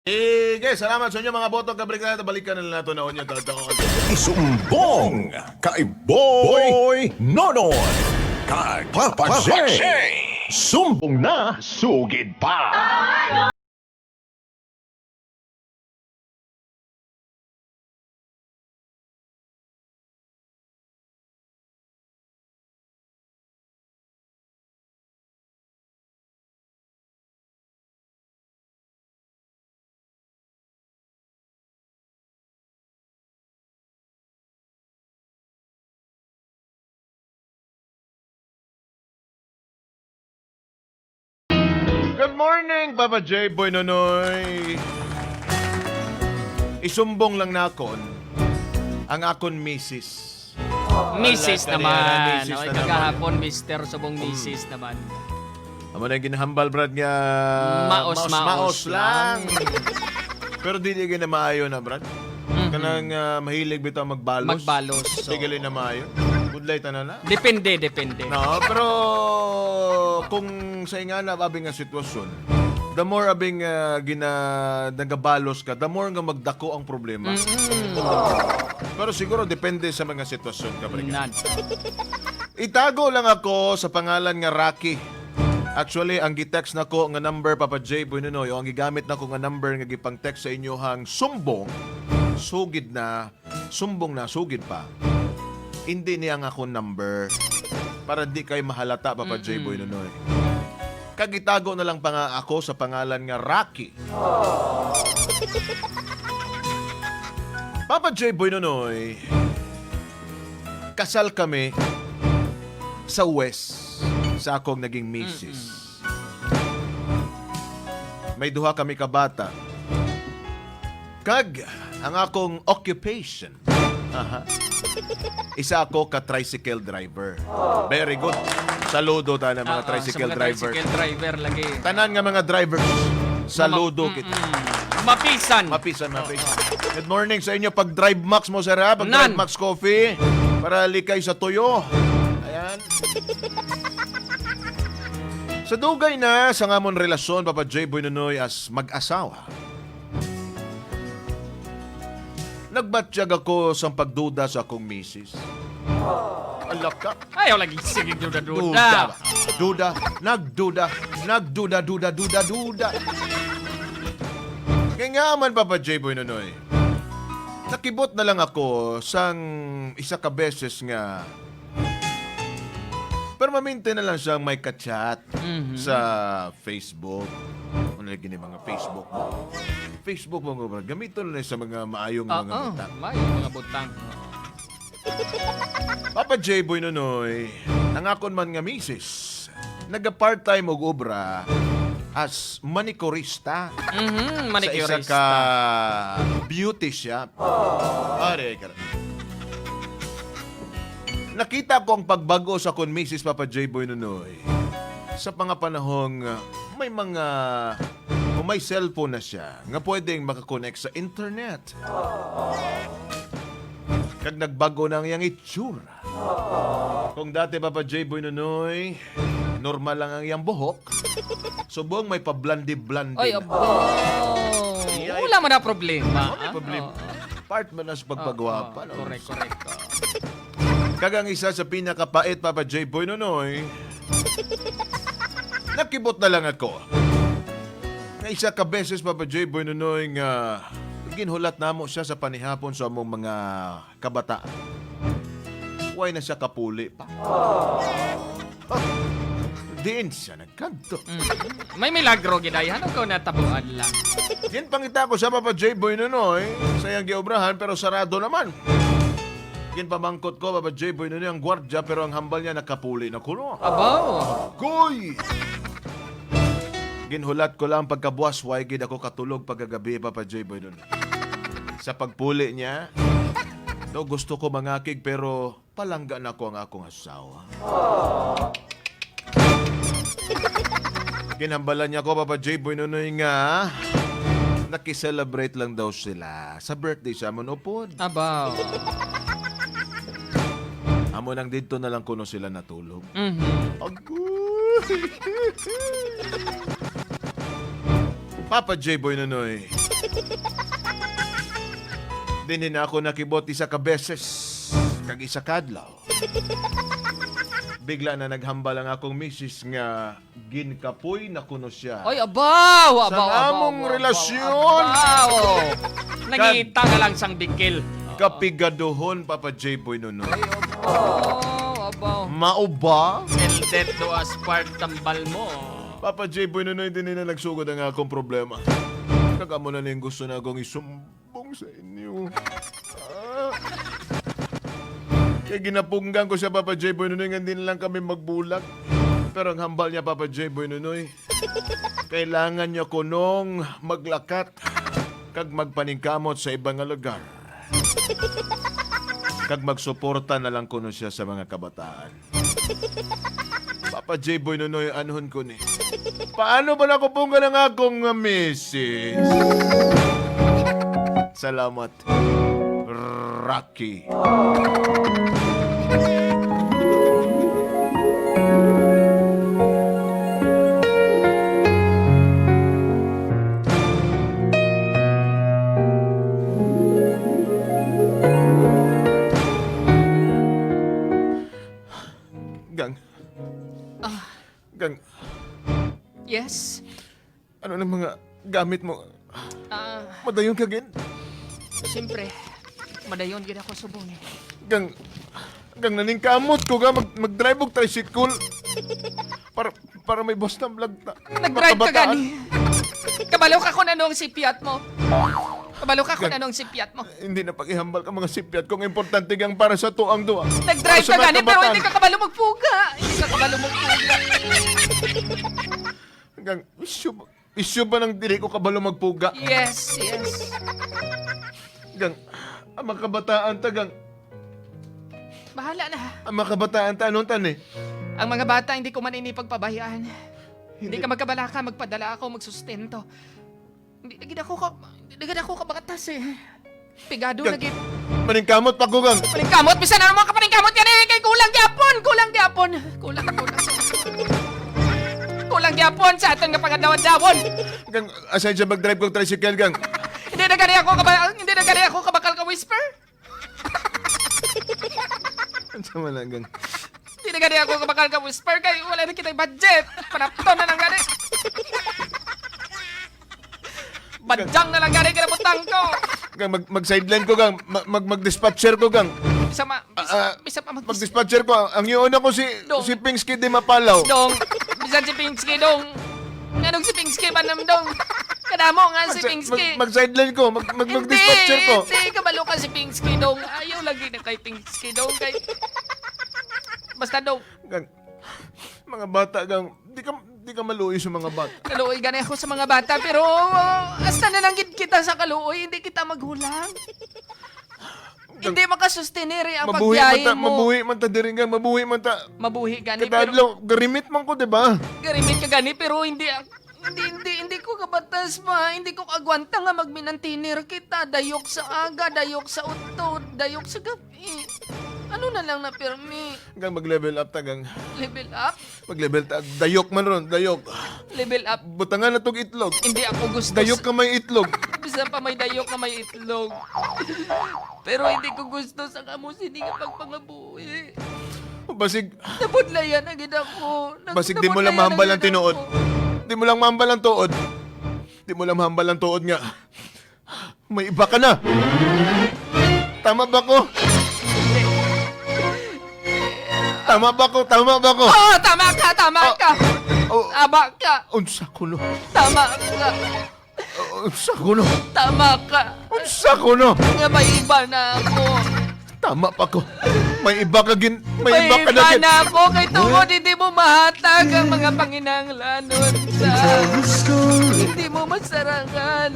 Sige, salamat sa inyo mga boto kabrigada. Balikan na lang nato na unyo. Isumbong kay Boy Nonoy kay Papa J. Sumbong na, sugid pa. Good morning, Papa J. Boy Nonoy. Isumbong lang nakon ang akon misis. Misis Wala ka naman. niya, misis Okay, na naman. kagahapon, Mr. Subong misis naman. Amo na yung ginahambal, Brad, nga Maos-maos maos lang. lang. Pero di na maayo na, Brad. Kanang mahilig bitaw magbalos. Magbalos, Di gali na maayo. Good light na na. Depende, depende. No, pero kung sa ingana abi nga sitwasyon, the more abing gina nagabalos ka, the more nga magdako ang problema. Pero siguro depende sa mga sitwasyon ka, Brigada. Nan. Itago lang ako sa pangalan nga Rocky. Actually, ang gitext nako nga number Papa J Buenonoy, o ang gigamit nako nga number nga gipang-text sa inyo hang sumbong, sugid na, sumbong na, sugid pa. Hindi niya ang akong number para di kayo mahalata Papa J Buenonoy. Kagitago na lang pa nga ako sa pangalan nga Rocky. Papa J Buenonoy, kasal kami sa West sa akong naging misis. May duha kami kabata. Kag ang akong occupation. Aha. Isa ako ka tricycle driver. Very good. Saludo ta na mga Ah, tricycle sa mga driver. Tricycle driver lagi. Tanan nga mga drivers. Saludo kita. Mapisan. Mapisan, mapisan. Good morning sa inyo. Pag Drive Max mo, sir, ha? Pag Drive Nan. Max Coffee, para likay sa tuyo. Ayan. Sa dugay na sa ngamon relasyon, Papa J. Boy Nunoy, as mag-asawa. Nagbatsyag ako sa pagduda sa akong misis. Alak ka. Ayaw lagi sige Duda. duda-duda. Ba? Duda. Nagduda. Nagduda, duda, duda, duda. Kaya nga man, Papa J. Boy Nonoy. Nakibot na lang ako sang isa ka beses nga permanente na lang siyang may kachat sa Facebook. Ano lagi ni mga Facebook mo? Facebook mo, bro. Gamiton na sa mga maayong mga Oo, butang. may mga butang. Papa J. Boy Nonoy, nangakon man nga misis, naga part-time og obra as manicurista sa isa Manicurista. ka beauty shop. Are, kara. Nakita ko ang pagbago sa kon Mrs. Papa J. Boy Nonoy sa mga panahong may mga o may cellphone na siya nga pwedeng makakonect sa internet. Kag nagbago na ang iyang itsura. Kung dati Papa J. Boy Nonoy, normal lang ang iyang buhok. Subong may pablandi-blandi Oy, na. abo. Wala man na problema. May ah. problema. Oo. Part man na sa pagpagwapa. Oo, No? Correct, correct. Oo. Kagang isa sa pinakapait, Papa J. Boy Nonoy, nakibot na lang ako. Nga isa ka beses, Papa J. Boy Nonoy, nga ginhulat namo siya sa panihapon sa among mga kabataan. Why na siya kapuli pa? Ah, diin siya nagkanto. May milagro giday. Ano ko natabuan lang? Yan pangita ko sa Papa J. Boy Nonoy sa iyang giobrahan pero sarado naman. Yan pamangkot ko, Papa J. Boy Nonoy, ang gwardya pero ang hambal niya nakapuli na kuno. Abo. Goy! Ginhulat ko lang pagkabuwas, why gid ako katulog pagkagabi, Papa J. Boy Nonoy. Sa pagpuli niya, do gusto ko mangakig pero palangga na ko ang akong asawa. Ginhambalan niya ko, Papa J. Boy Nonoy, nga nakiselebrate lang daw sila sa birthday sa amon upod. Abaw. Amo nang didto na lang kuno sila natulog. Agoy! Papa J. Boy Nonoy. Dinhi na ako nakibot isa ka beses kag isa ka adlaw. Bigla na naghambal ang akong misis nga ginkapoy na kuno siya. Oy, abaw! Sa Abaw, abaw, among abaw, relasyon. abaw. Nangita ka lang sang bikil. Kapigaduhon, Papa J. Boy Nonoy. Oh, abaw. Mao ba? Till death do us part, tambal mo. Papa J. Boy Nonoy, din na nagsugod ang akong problema. Kagamo na yung gusto na akong isumbong sa inyo. Ah. Kaya ginapunggan ko siya, Papa J. Boy Nonoy, nga hindi na lang kami magbulak. Pero ang hambal niya, Papa J. Boy Nonoy, kailangan niya kunong maglakat kag magpaningkamot sa ibang nga lugar. Kag magsuporta na lang kuno siya sa mga kabataan. Papa J. Boy Nonoy, anuhon ko ni. Paano ba nakupunggan ang akong misis? Salamat. Rocky. Gang. Gang, Yes. ano ng mga gamit mo? Ah, Madayon ka, Gen? siyempre, madayon gid ako subong eh. Gang, gang naningkamot ko ga mag-drive og tricycle. Para may boss na vlog ta. Nag-drive ka Makabataan. gani. Kabalo ka kung ano ang sipyat mo. Kabalo ka kung Gang. ano ang sipyat mo. Hindi na paghihambal ka mga sipyat kung importante gang para sa tuang duwa. Nag-drive Para sa ka mga gani pero kabataan. hindi ka kabalo magpuga. Hindi ka kabalo magpuga. Gang, issue ba ng dili ko kabalo magpuga? Yes. Gang, ang mga kabataan ta, gang. Bahala na. Ang mga kabataan ta, anong tan eh? Ang mga bata hindi ko man inipagpabayaan. Hindi ka magkabalaka, magpadala ako, magsustento. Hindi na gid ako ka, hindi na gid ako kabatas eh. Pigado na Gang, gid. Maningkamot pa ko, gang. Paningkamot, bisan ano mo ka paningkamot yan eh, kay kulang gyapon, kulang gyapon. Kulang, kulang. Kulang gyapon sa aton nga pangadlawan-dawon. Gang, aside siya mag-drive kong tricycle, gang. Hindi na gani ako kabakal ka whisper. Ang sama lang, gang. Hindi na gani ako kabakal ka whisper kay wala na kita'y budget. Panapton na lang gani. Badyang na lang gani kinabutang ko. Gang, mag-sideline ko, gang. Mag-dispatcher ko, gang. Bisa ma, bisa, Ah, ah, bisa pa mag Mag-dispatcher ko. Ang iyon ako si, Dong. si Pingsky di Mapalaw. Dong, bisan si Pingsky dong. Nganong si Pingsky ba nam dong? Kadamo nga si Pingsky. Mag-sideline ko. Mag-dispatcher ko. Hindi, kabalo ka si Pingsky dong. Ayaw lagi na kay Pingsky dong. Kay... Basta dong, Gang, mga bata, gang. Di ka maluoy sa mga bata. kaluoy gani ako sa mga bata pero hasta na lang gid kita sa kaluoy, hindi kita maghulang. Hindi makasustenere ang Mabuhi man pagbiyahe ta, mo. mabuhi man ta diri gang, mabuhi man ta. Mabuhi gani pero Kadadlaw, garimit man ko, di ba? garimit ka gani pero hindi hindi hindi hindi ko kabatas pa, hindi ko kagwanta nga magminantiner kita, dayok sa aga, dayok sa utod, dayok sa gabi. Ano na lang na pirmi? Gang mag-level up ta, gang. Level up? Mag-level ta. Dayok man ron, dayok. Level up. Butangan na tong itlog. Hindi ako gusto. Dayok ka may itlog. Bisan pa may dayok na may itlog. Pero hindi ko gusto sa kamo nga pagpangabuhi. Basig, Nabudlayan na gid ako. basig di mo lang nabudlayan mahambal na ang gid tinuod. ako. Di mo lang mahambal ang tuod. Di mo lang mahambal ang tuod nga. May iba ka na. Tama ba ko? Tama ba ko? Tama ba ko? Oo, tama ka, tama ka. Oh, Tama ka, unsa ko no? tama ka, Unsa ko no? tama ka. Unsa ko no? Nga may iba na ako. Tama pa ko. May iba ka gin... May, May iba ka na iba gin... na ako kay tungod hindi mo mahatag ang mga panginanglanon sa hindi mo masarangan.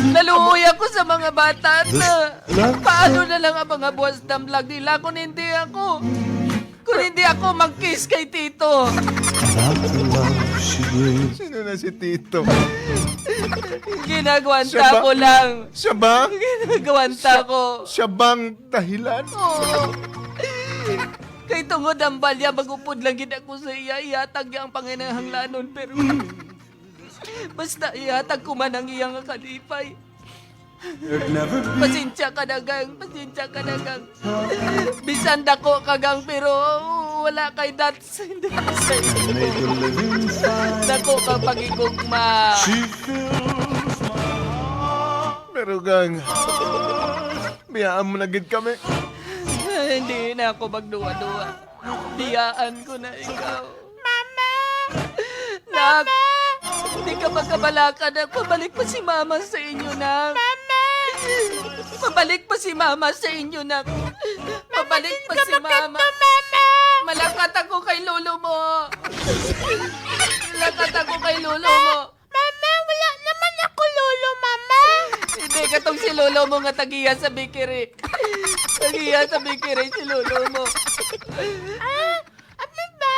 Naluhoy ako sa mga bata na paano na lang ang mga buwas damlag nila kung hindi ako mag-kiss kay Tito. Sino na si Tito? Ginagwanta Siya ba? ko lang. Siya ba? Ginagwanta ko. Siya bang dahilan? Oo. Kay tungod ang balya, magupod lang gid ako sa iya, ihatag niya ang panginahanglanon, pero Basta ihatag ko man ang iyang kalipay. Pasensya ka na, gang. Pasensya ka na, gang. Bisan dako ka, gang, pero wala kay dats. Hindi ko sa'yo. Dako ka pagigugma. Pero gang, biyaan mo na gid kami. Hindi na ako magduwa-duwa. Biyaan ko na ikaw. Mama! Nak! Hindi ka magkabalaka na. Pabalik pa si Mama sa inyo, nak. Mama! Pabalik pa si Mama sa inyo, nak. Pabalik pa si Mama. Mama! Malakat ako kay lolo mo. Malakat ako kay lolo mo. Mama, wala naman ako lolo, mama. Hindi ka tong si lolo mo nga tagiya sa bakery. Tagiya sa bakery si lolo mo. Ah, ano ba?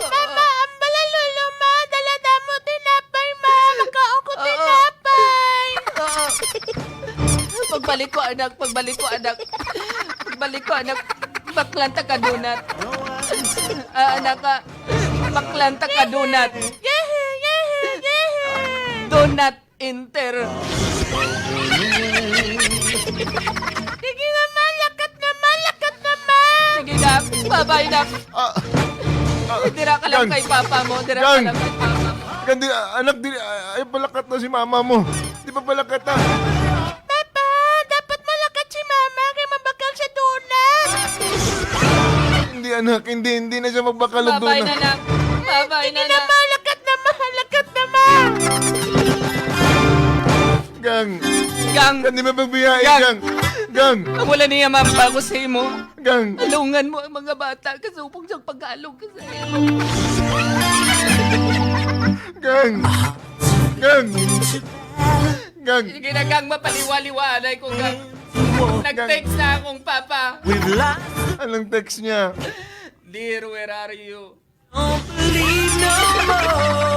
Mama, ang bala lolo ma. Dala damo tinapay, ma. Makaon ko Oo. tinapay. Oo. Pagbalik ko, anak. Pagbalik ko, anak. Pagbalik ko, anak. Baklanta ka donut. Ah, anak ka. Baklanta ka donut. Yeah, yeah, yeah. Donut enter. Sige naman, lakat naman, lakat naman. Sige na. Bye-bye na. Ah, Dira ka lang Gang. kay papa mo. Dira ka Gang. lang kay papa mo. Gang, di, anak, di, ay palakat na si mama mo. Di pa palakat na. Papa, dapat malakat si mama kay mabakal sa donut. Hindi anak, hindi, hindi na siya magbakalog doon. Bye-bye na, nak. Bye-bye na, Sige nak. naman, lakat naman, lakat naman. Gang, Gang. gang, di ba pagbiyahe, Gang. gang. Gang, Ang wala niya mamba ko sa imo. gang. Alungan mo ang mga bata kasupong siyang pag-alog ka sa imo. Gang! Gang! Gang! Sige na, gang, mapaliwaliwanay ko, gang. Nag-text na akong papa. Anong text niya? Dear, where are you? Don't believe no more.